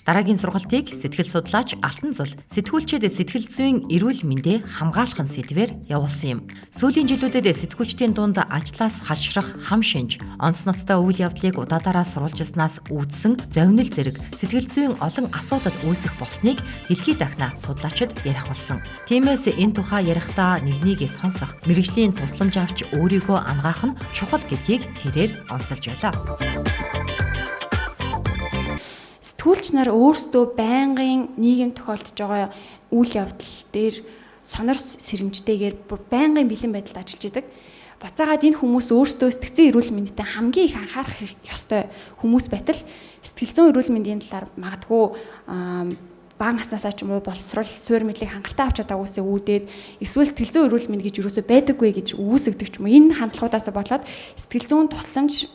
Дараагийн сургалтыг сэтгэл судлаач Алтан Зул сэтгүүлчид сэтгэл зүйн эрүүл мэндээ хамгаалахын сэдвээр явуулсан юм. Сүүлийн жилүүдэд сэтгүүлчдийн дунд ажлаас хашрах хам шинж, онц ноцтой үйл явдлыг удаадаараа сурвалжилснаас үүдсэн зовнил зэрэг сэтгэл зүйн олон асуудал үүсэх болсныг дэлхийд дахна судлаачид ярих болсон. Тиймээс энэ тухай ярихдаа нэгнийгээ сонсох, мэргэжлийн тусламж авч өөрийгөө анагаах нь чухал гэдгийг тэрээр онцолж байлаа. Сэтгүүлч нар өөрсдөө байнгын нийгэм тохиолдож байгаа үйл явдал дээр сонор сэрэмжтэйгээр бүр байнгын бэлэн байдалд ажиллаж идэг. Буцаагаад энэ хүмүүс өөрсдөө сэтгцэн эрүүл мэндэд хамгийн их анхаарах ёстой хүмүүс байтал сэтгэл зүйн эрүүл мэндийн талаар магадгүй бага наснаасаа ч юм уу боловсрол, суурь мэдлэг хангалттай авч чадаагүйсээ үүдээд эсвэл сэтгэл зүйн эрүүл мэнд гэж юусоо байдаггүй гэж үүсгдэг ч юм уу. Энэ хандлагуудаас болоод сэтгэл зүйн тусламж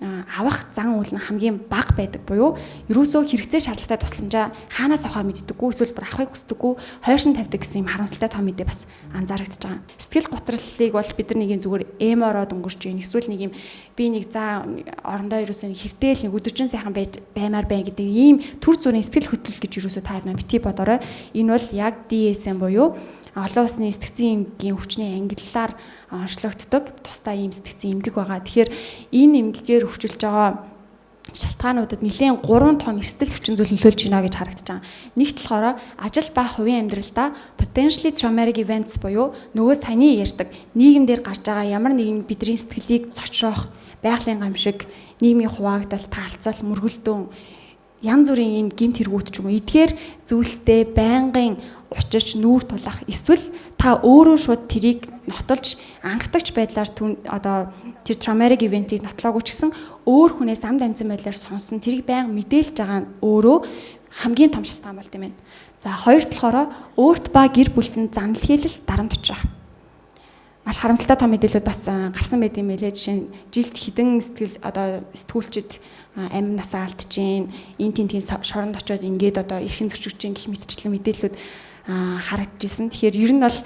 авах зан үйл нь хамгийн бага байдаг буюу ерөөсөө хэрэгцээ шаардлагатай тусламжаа хаанаас авахаа мэддэггүй эсвэл бүр авахыг хүсдэггүй хойшин тавьдаг гэсэн юм харамсалтай том мэдээ бас анзаарэгдэж байгаа. Сэтгэл готроллыг бол бид нар нэг юм зүгээр эмороод өнгөрч юм эсвэл нэг юм би нэг за орондоо ерөөсөө нэг хөвтэйл нэг өдөржин сайхан байж баймаар байна гэдэг ийм төр зүрийн сэтгэл хөдлөл гэж ерөөсөө та хэд бити бодорой. Энэ бол яг DSM буюу олон улсны сэтгцийн эмгэгийн өвчний ангиллаар онцлогддог тусдаа ийм сэтгцийн эмгэг байгаа. Тэгэхээр энэ эмгэгээр өвчилж байгаа шалтгаануудад нэлээд 3 том эрсдэл хүчин зүйл нөлөөлж байна гэж харагдаж байгаа. Нэгт болохоор ажил ба хувийн амьдралдаа potentially traumatic events буюу нөгөө саяны ярьдаг нийгэмдэр гарч байгаа ямар нэгэн бидний сэтгэлийг цочроох байгалийн гамшиг, нийгмийн хуваагдал, таалцал, мөргөлдөөн янз бүрийн энэ гэмт хэрэгүүд ч юм уу эдгээр зүйлстэй байнгын учирч нүүр тулах эсвэл та өөрөө шууд тэрийг нотолж анхдагч байдлаар одоо тэр traumatic event-ийг нотлоогүй ч гэсэн өөр хүнээс ам дамжсан байдлаар сонсон тэрийг байнга мэдээлж байгаа нь өөрөө хамгийн том шалтгаан болд юм байна. За хоёр талаараа өөрт ба гэр бүлтэнд занал хийлэл дарамт учрах. Маш харамсалтай том мэдээлэлүүд бас гарсан байт юм байлээ. Жишээ нь жилд хэдэн сэтгэл одоо сэтгүүлчид амь насаа алдж гин, эн тентгийн шоронд очиод ингээд одоо эрхэн зөрчигдөж гин гэх мэтчлэн мэдээллүүд харагдчихсэн. Тэгэхээр ер нь бол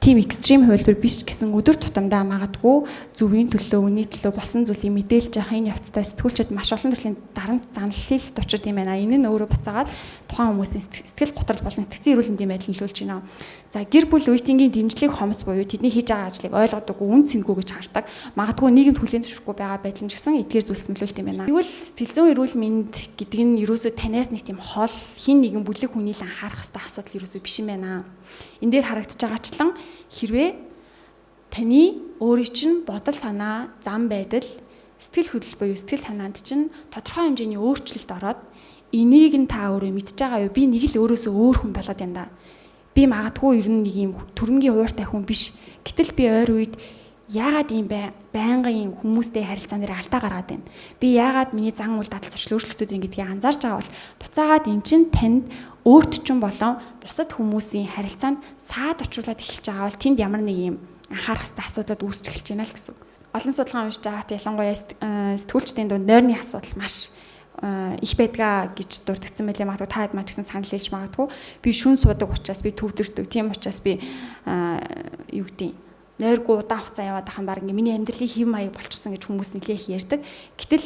тийм экстрим хувилбар биш гэсэн өдөр тутамдаа магадгүй зөвийн төлөө, үнийн төлөө болсон зүйлийг мэдээлж явах энэ явцдаа сэтгүүлчид маш олон төрлийн дарамт занлалт учирд юм байна. Энэ нь өөрөө буцаагаад тухайн хүмүүсийн сэтгэл готрол болон сэтгцийн эрүүл мэндийн байдал нөлөөлж байна. За гэр бүл үеийнгийн дэмжлэг хомс буюу тэдний хийж байгаа ажлыг ойлгодоггүй, үн цэнгүй гэж хардаг. Магадгүй нийгэмд хүлээн зөвшөөрөхгүй байгаа байдал нь ч гэсэн эдгээр зүйлс нөлөөлт юм байна. Тэгвэл сэтгэл зүйн эрүүл мэнд гэдэг нь ерөөсөө танаас нэг тийм хол хин нэгэн бүлэг хүний л анхаарах ёстой асуудал ерөөсөө биш юм байна. Энэ дээр харагдаж байгаачлан хэрвээ таны өөрийн чинь бодол санаа, зам байдал, сэтгэл хөдлөл буюу сэтгэл санаанд чинь тодорхой хэмжээний өөрчлөлт ороод энийг нь та өөрөө мэдж байгаа юу? Би нэг л өөрөөсөө өөр хүн болоод юм да. Би магадгүй ер нь нэг юм төрөнгийн ууртай хүн биш. Гэтэл би ойр үед яагаад ийм байнгын хүмүүстэй харилцаан дээр алдаа гаргаад байна? Би яагаад миний зан үйл дадал зуршил өөрчлөгдөд байна гэдгийг анзаарч байгаа бол буцаагаад эн чинь танд өөрт чинь болон бусад хүмүүсийн харилцаанд саад учруулад эхэлж байгаа бол тэнд ямар нэг юм анхаарах ёстой асуудлууд үүсч эхэлж байна л гэсэн үг. Олон судалгаа уншиж байгаад ялангуяа сэтгүүлчдийн дунд нойрны асуудал маш их байдгаа гэж дурдгдсан байлээ. Магадгүй та хэд маань ч гэсэн санал хэлж магадгүй. Би шүн суудаг учраас би төвдөрдөг. Тийм учраас би юу гэдэг нойргүй удаан хугацаа яваад ахын баг ингээ миний амьдралын хэв маяг болчихсон гэж хүмүүс нэлээх ярьдаг. Гэтэл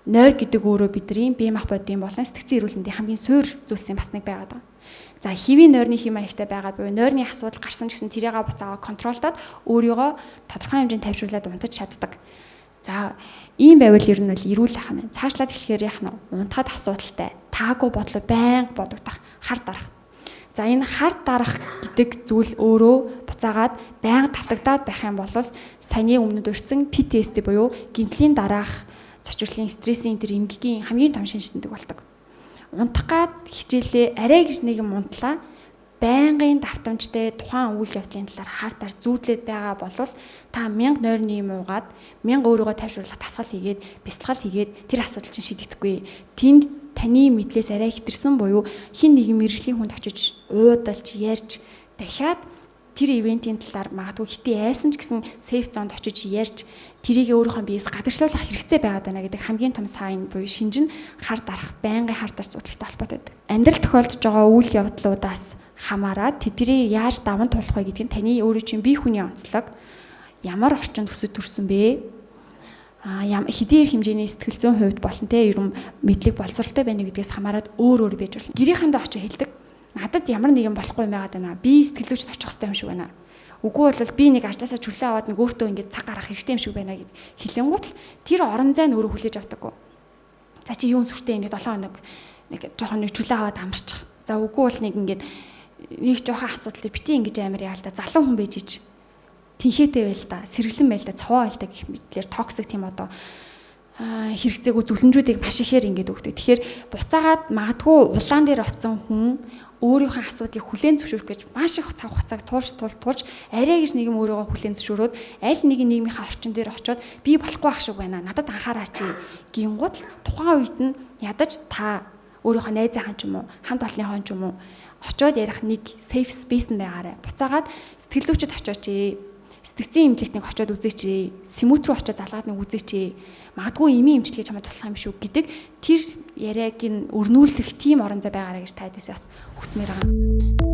нойр гэдэг өөрөө бидний бие махбодын болон сэтгцийн эрүүл мэндийн хамгийн суур зүйлсийн бас нэг байгаад байгаа. За хэвийн нойрны хэв маягтай байгаад буюу нойрны асуудал гарсан ч гэсэн тэрийг буцаага контролдоод өөрийгөө тодорхой хэмжээнд тайвшруулад унтаж чаддаг. За ийм байвал ер нь бол эрүүл ах нь. Цаашлаад эхлэхээр яах нь унтахад асуудалтай, таагүй бодлоо байнга бодогдох, хар дарах. За энэ хар дарах гэдэг зүйл өөрөө буцаагаад байнга тавтагдаад байх юм бол саяны өмнөд урьдсан PTSD буюу гэмтлийн дараах цочрлын стрессийн тэр эмгэгийн хамгийн том шинж тэмдэг болдог. Унтах гад хичээлээ арай гэж нэг юм унтлаа байнгын давтамжтай тухайн үйл явдлын талаар хар дар зүүдлээд байгаа болвол та 1000 нойрны юм уугаад 1000 өөрийгөө тайвшруулах дасгал хийгээд бясалгал хийгээд тэр асуудал чинь шийдэгдэхгүй. Тэнд таны мэдлээс арай хэтэрсэн буюу хин нэгэн мэргэжлийн хүнд очиж уудалж ярьж дахиад тэр ивентийн талаар магадгүй хитий айсан ч гэсэн сейф зонд очиж ярьж тэрийг өөрийнхөө биес гадагшлуулах хэрэгцээ байгаад байна гэдэг хамгийн том сайн буюу шинж нь хар дарах, байнгын хар дарч судалтай холбоотой байдаг. Амьдрал тохиолдож байгаа үйл явдлуудаас хамаарат тэднийг яаж даван туулах вэ гэдэг нь таны өөрийн чинь бие хүний онцлог, ямар орчинд өсөж төрсөн бэ? Хэдийэр хэмжээний сэтгэл зүйн хувьд болон те ер нь мэдлэг боловсролтой байна гэдгээс хамаарат өөр өөр байж болно. Гэрийнхэндээ очиж хэлдэг. Надад ямар нэгэн болохгүй юм байгаад байна. Би сэтгэл зүйчд очих хэрэгтэй юм шиг байна. Үгүй бол би нэг ажлаасаа чөлөө аваад нэг өөртөө ингээд цаг гаргах хэрэгтэй юм шиг байна гэд хэлэнгуут л тэр орон зай нь өөрөө хүлээж авдаггүй. За чи юун сүртэй ингээд 7 хоног нэг жоохон нэг чөлөө аваад амарчих. За үгүй бол нэг ингээд нэг жоохон асуудал бити ингэж амар яа л да залуу хүн байж ич тэнхээтэй байл та, сэргэлэн байл та, цовоо байл та гэх мэтлэр токсик тийм одоо хэрэгцээгүй зөвлөмжүүдийг маш ихээр ингээд өгдөг. Тэгэхээр буцаагаад магадгүй улаан дээр очсон хүн өөрийнхөө асуудлыг хүлээн зөвшөөрөх гэж маш их цаг хугацааг туулж арай гэж нэг юм өөрийгөө хүлээн зөвшөөрөөд аль нэг нийгмийнхаа орчин дээр очиод би болохгүй ах шиг байна. Надад анхаараач гингууд л тухайн үед нь ядаж та өөрийнхөө найзынхаа ч юм уу, хамт олонныхоо ч юм уу очиод ярих нэг safe space нь байгаарай. Буцаагаад сэтгэл зүйчд очиоч. Сэтгцийн эмнэлэгт нэг очиод үзээч. Сэмүүт рүү очиод залгаад нэг үзээч. Магадгүй эмийн эмчилгээ чамайг туслах юм шүү гэдэг тэр яриаг нь өрнүүлэх тийм орон зай байгаарай гэж тайдаас бас хүсмээр байгаа.